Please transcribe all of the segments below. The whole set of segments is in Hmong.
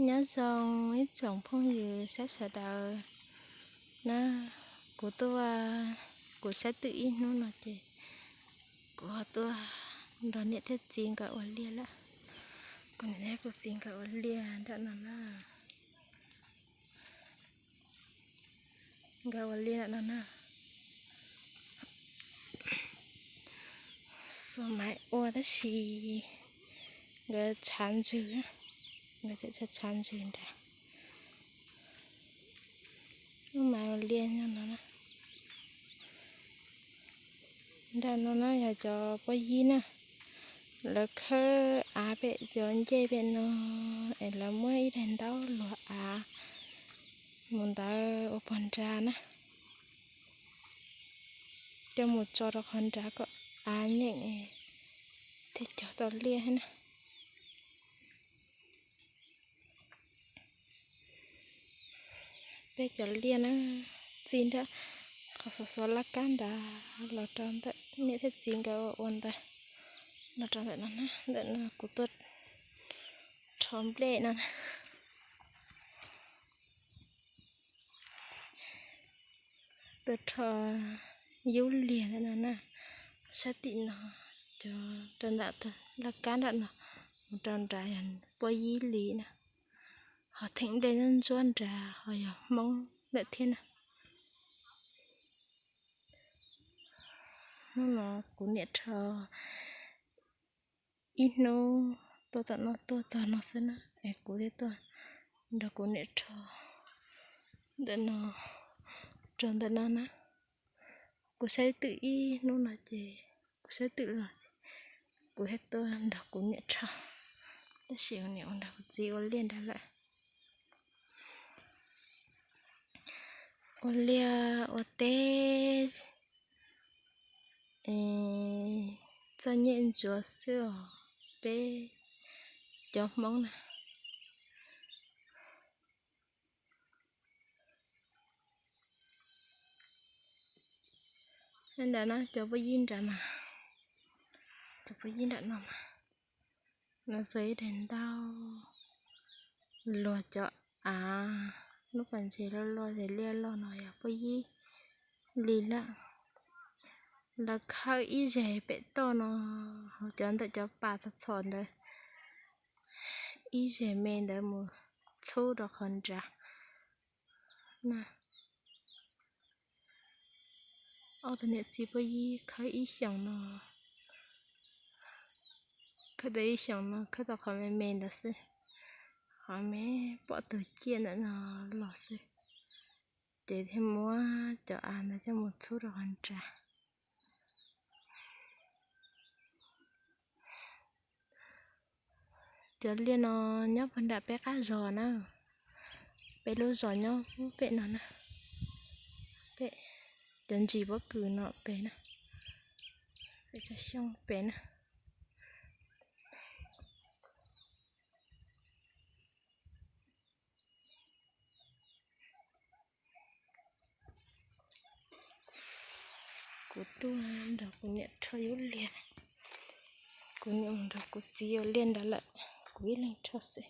Nyob zoo ib tsoom phooj ywg saib sawv daws na, kuv tuaj, kuv saib twm ib hnub no ces kuv ho tuaj nrog niam thiab txiv nkawd ua liaj lawm. Kuv niam thiab kuv txiv nkawd ua liaj nram no na. Nkawd ua liaj nram no na. Xuas maiv ua tab sis nkawd tshav ntswg, nkawd tseem tshav ntswg nrad. Maiv ua liaj nyob no na. Nram no na yog cov phooj ywg na, lawv khawb av pem cov ncej pem no es lawv muab ib daim ntaub luag av mus ntawd ua pog nra na, coj mus tso rau qhov nrad kom av nyeem thiaj cog tau liaj na. Peb cov liaj na, txij nram qhov xov xov laj kab nrad los rau ntawm niam thiab txiv nkawd ua ntawd, los rau ntawm no na, ntawm no kuv tuaj rho nplej no na. Tuaj rho yub liag ntawm no na, sab tim no, cov rau nram laj kab nram no mus rau nrad yog phooj ywg li na, ho theem nplej ntsuab ntsuab nrad ho yog Hmoob lawm thiab na. Hnub no kuv niam rho ib hnub tuaj tom no tuaj txog no xwb na, es kuv thiaj tuaj nrog kuv niam rho ntawm no rau ntawm no na. Kuv saib twm ib hnub no ces kuv saib twm los ces kuv thiaj tuaj nrog kuv niam rho, tab sis kuv niam ua nrog kuv txiv ua liaj nrad lawm. Ua liaj ua teb, txoj nyem ntsuav xwb os peb cov Hmoob na. Nram no cov phooj ywg nram mas, cov phooj ywg nram no mas, no xwb ib daim ntaub luag cov av, lub pas ntses loj loj ces liaj loj no yog phooj ywg li lawm. Lawv khawb ib zeg pem toj no, hauv cov ntawm cov pas txhom txhom ntawd, ib zeg me ntawd mus txhub rau qhov nrad na. Ob tug niam txiv phooj ywg khawb ib xyoos no, khawb tau ib xyoos no khawb tau qhov me me ntawd xwb, qhov me pom tus ciaj ntawm no los xwb, ces thiaj muab cov av ntawd coj mus txhub rau qhov nrad. Cov liaj no nyob puag nram peb qab zos na, peb lub zos nyob pem no na, pem cov ntsis pob kws no pem na, pem cov xyoob pem na. Kuv tuaj nrog kuv niam rho yub liag, kuv niam mus nrog kuv txiv ua liaj nrad lawm, kuv ib leeg rho xwb.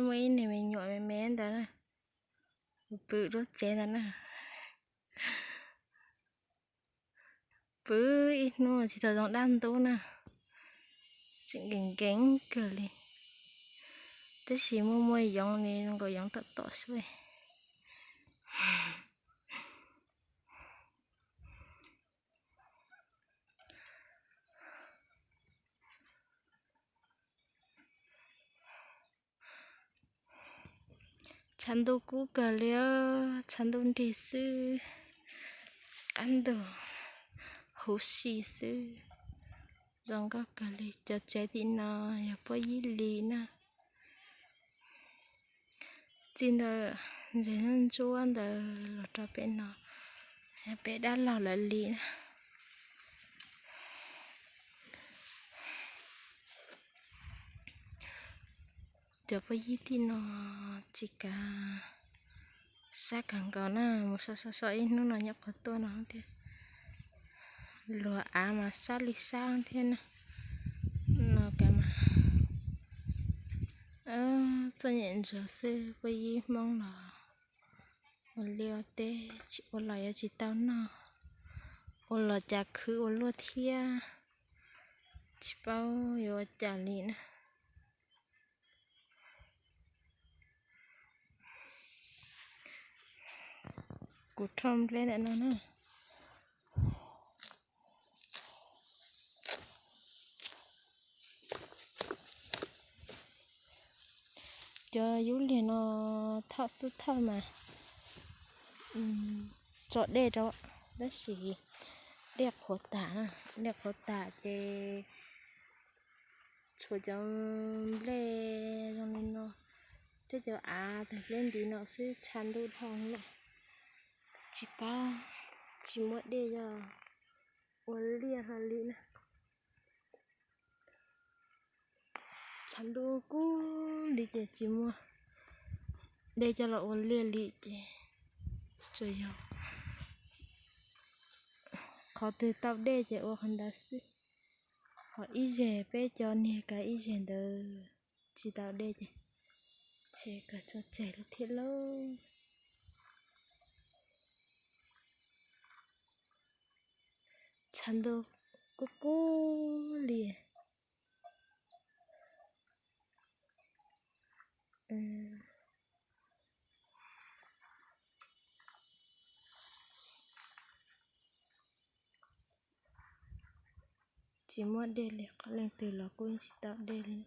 Muaj ib niag me nyuam me me ntawd na, pw lub tsev ntawd na. Pw ib hnub tsis tau zoo dab ntub na, tseem nkees nkees kawg li. Tab sis muaj muaj yoov li, zoo nkaus yoov tom tom xwb. Tshav ntuj kub kawg li, tshav ntuj nrig xwb, qab ntug huv si xwb, zoo nkauj kawg li. Cov tsev tim no yog puab yib li na. Txij ntawm ntses ntsuab ntawd los rau pem no, yog pem dab laug lawv li na. Cov puab yib tim no tsis kav sab kawg nkaus na, mus so so so ib hnub no nyuam qhuav tuaj no thiab. Luag av mas sab li sab thiab na. No kav mas txom nyem ntsuag xwb, puab yib Hmoob los ua liaj ua teb tsis ua los yuav tsis tau noj, ua los cas khwv ua luaj thiab, tsis paub yuav ua cas li na. Kuv rho nplej ntawm no na. Cov yub liag no thauj xub thauj mas tso dej rau, tab sis dej qhuav tas, dej qhuav tas ces tshuav cov nplej zoo li no, thiab cov av tag nplej ntiv no xwb, tshav ntuj dhau lawm, tsis paub, tsis muaj dej yog ua liaj hlo li na. Tshav ntuj kub li ces tsis muaj dej coj los ua liaj li ces tsuas yog qhov twg tau dej ces ua qhov ntawd xwb. Ho ib zeg peb cov niag kav ib zeg ntawd tsis tau dej ces tseg kom tso tseg lawm thiab lauj. Tshav ntuj kub kub li. Tsis muaj dej li, qhov leej twg los kuj tsis tau dej li.